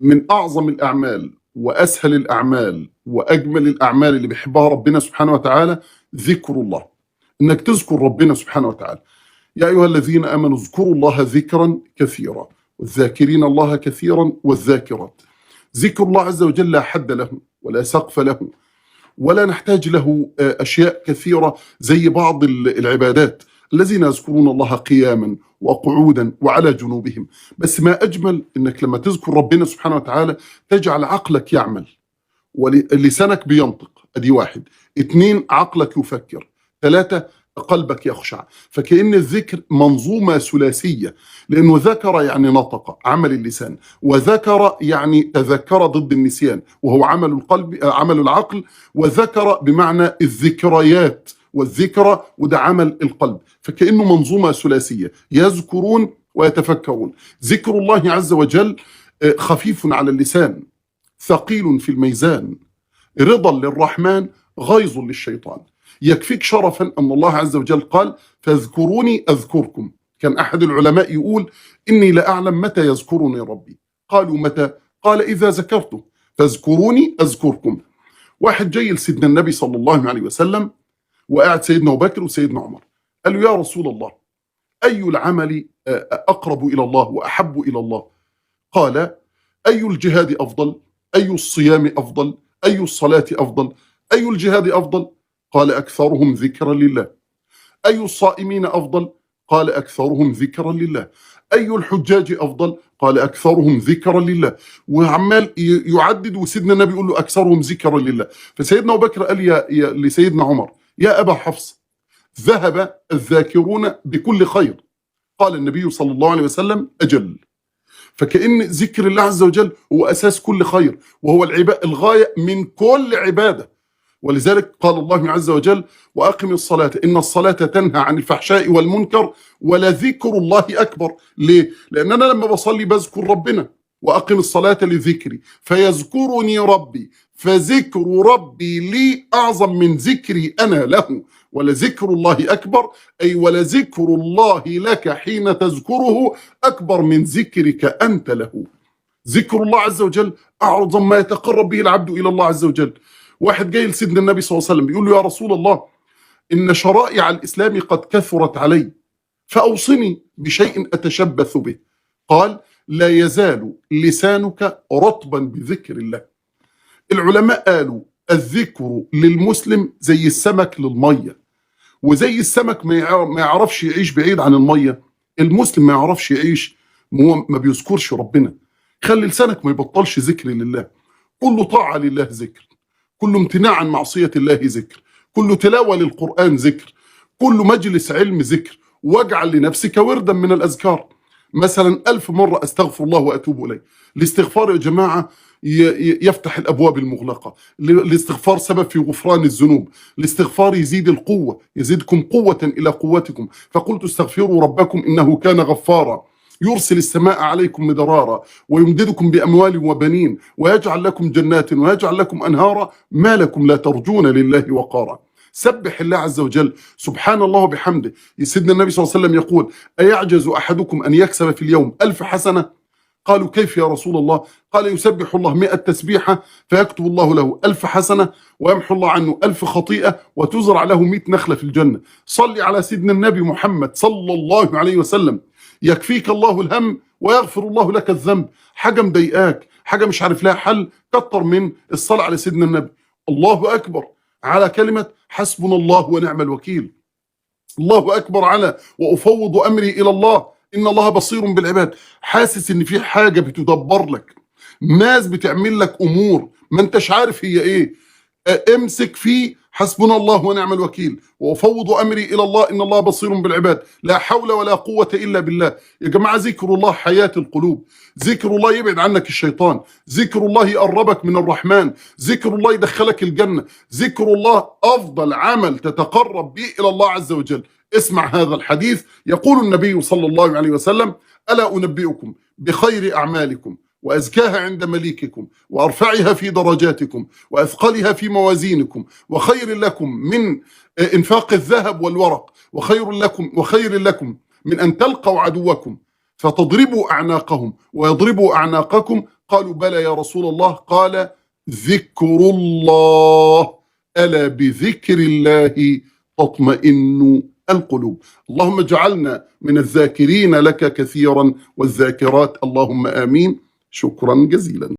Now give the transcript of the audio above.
من أعظم الأعمال وأسهل الأعمال وأجمل الأعمال اللي بيحبها ربنا سبحانه وتعالى ذكر الله، إنك تذكر ربنا سبحانه وتعالى. يا أيها الذين آمنوا اذكروا الله ذكرا كثيرا والذاكرين الله كثيرا والذاكرات. ذكر الله عز وجل لا حد له ولا سقف له، ولا نحتاج له أشياء كثيرة زي بعض العبادات. الذين يذكرون الله قياما وقعودا وعلى جنوبهم. بس ما أجمل إنك لما تذكر ربنا سبحانه وتعالى تجعل عقلك يعمل ولسانك بينطق، أدي واحد. اتنين، عقلك يفكر. ثلاثة، قلبك يخشع. فكأن الذكر منظومة ثلاثية، لأنه ذكر يعني نطق، عمل اللسان، وذكر يعني تذكر ضد النسيان وهو عمل القلب، عمل العقل، وذكر بمعنى الذكريات والذكرى، وده عمل القلب. فكأنه منظومة ثلاثية، يذكرون ويتفكرون. ذكر الله عز وجل خفيف على اللسان، ثقيل في الميزان، رضا للرحمن، غيظ للشيطان. يكفيك شرفا أن الله عز وجل قال فاذكروني أذكركم. كان أحد العلماء يقول إني لأعلم متى يذكرني ربي. قالوا متى؟ قال إذا ذكرته، فاذكروني أذكركم. واحد جاي لسيدنا النبي صلى الله عليه وسلم وقعد سيدنا أبو بكر وسيدنا عمر، قال له يا رسول الله أي العمل أقرب إلى الله وأحب إلى الله؟ قال أي الجهاد أفضل؟ أي الصيام أفضل؟ أي الصلاة أفضل؟ أي الجهاد أفضل؟ قال أكثرهم ذكرا لله. أي الصائمين أفضل؟ قال أكثرهم ذكرا لله. أي الحجاج أفضل؟ قال أكثرهم ذكرا لله. وعمال يعدد، وسيدنا النبي يقول له أكثرهم ذكرا لله. فسيدنا أبو بكر قال يا لسيدنا عمر يا أبا حفص ذهب الذاكرون بكل خير. قال النبي صلى الله عليه وسلم أجل. فكأن ذكر الله عز وجل هو أساس كل خير، وهو الغاية من كل عبادة. ولذلك قال الله عز وجل وأقم الصلاة إن الصلاة تنهى عن الفحشاء والمنكر ولذكر الله أكبر. ليه؟ لأن أنا لما بصلي بذكر ربنا، وأقم الصلاة لذكري فيذكرني ربي، فذكر ربي لي أعظم من ذكري أنا له. ولذكر الله أكبر، أي ولذكر الله لك حين تذكره أكبر من ذكرك أنت له. ذكر الله عز وجل أعظم ما يتقرب به العبد إلى الله عز وجل. واحد جاي لسيدنا النبي صلى الله عليه وسلم بيقول له يا رسول الله إن شرائع الإسلام قد كثرت علي فأوصني بشيء أتشبث به. قال لا يزال لسانك رطبا بذكر الله. العلماء قالوا الذكر للمسلم زي السمك للمية، وزي السمك ما يعرفش يعيش بعيد عن المية، المسلم ما يعرفش يعيش ما بيذكرش ربنا. خلي لسانك ما يبطلش ذكر لله. كل طاعة لله ذكر، كل امتناع عن معصية الله ذكر، كل تلاوة للقرآن ذكر، كل مجلس علم ذكر. واجعل لنفسك وردا من الأذكار، مثلا 1000 مرة أستغفر الله وأتوب إليه. الاستغفار يا جماعة يفتح الأبواب المغلقة. الاستغفار سبب في غفران الذنوب. الاستغفار يزيد القوة، يزيدكم قوة إلى قوتكم. فقلت استغفروا ربكم إنه كان غفارا يرسل السماء عليكم مدرارا ويمددكم بأموال وبنين ويجعل لكم جنات ويجعل لكم أنهارا ما لكم لا ترجون لله وقارا. سبح الله عز وجل، سبحان الله وبحمده. سيدنا النبي صلى الله عليه وسلم يقول أيعجز أحدكم أن يكسب في اليوم 1000 حسنة؟ قالوا كيف يا رسول الله؟ قال يسبح الله 100 تسبيحة فيكتب الله له 1000 حسنة ويمحو الله عنه 1000 خطيئة وتزرع له 100 نخلة في الجنة. صلي على سيدنا النبي محمد صلى الله عليه وسلم. يكفيك الله الهم ويغفر الله لك الذنب. حاجة مضايقاك، حاجة مش عارف لها حل، كتر من الصلاة على سيدنا النبي. الله أكبر على كلمة حسبنا الله ونعم الوكيل. الله أكبر على وأفوض أمري إلى الله إن الله بصير بالعباد. حاسس إن في حاجة بتدبر لك، ناس بتعمل لك أمور ما انتش عارف هي إيه، امسك فيه حسبنا الله ونعم الوكيل وأفوض أمري إلى الله إن الله بصير بالعباد. لا حول ولا قوة إلا بالله. يا جماعة ذكر الله حياة القلوب. ذكر الله يبعد عنك الشيطان. ذكر الله يقربك من الرحمن. ذكر الله يدخلك الجنة. ذكر الله أفضل عمل تتقرب به إلى الله عز وجل. اسمع هذا الحديث، يقول النبي صلى الله عليه وسلم ألا أنبئكم بخير أعمالكم وأزكاها عند مليككم وأرفعها في درجاتكم وأثقلها في موازينكم وخير لكم من إنفاق الذهب والورق وخير لكم من أن تلقوا عدوكم فتضربوا أعناقهم ويضربوا أعناقكم. قالوا بلى يا رسول الله. قال ذكر الله، ألا بذكر الله تطمئن القلوب. اللهم اجعلنا من الذاكرين لك كثيرا والذاكرات، اللهم آمين. شكرا جزيلا.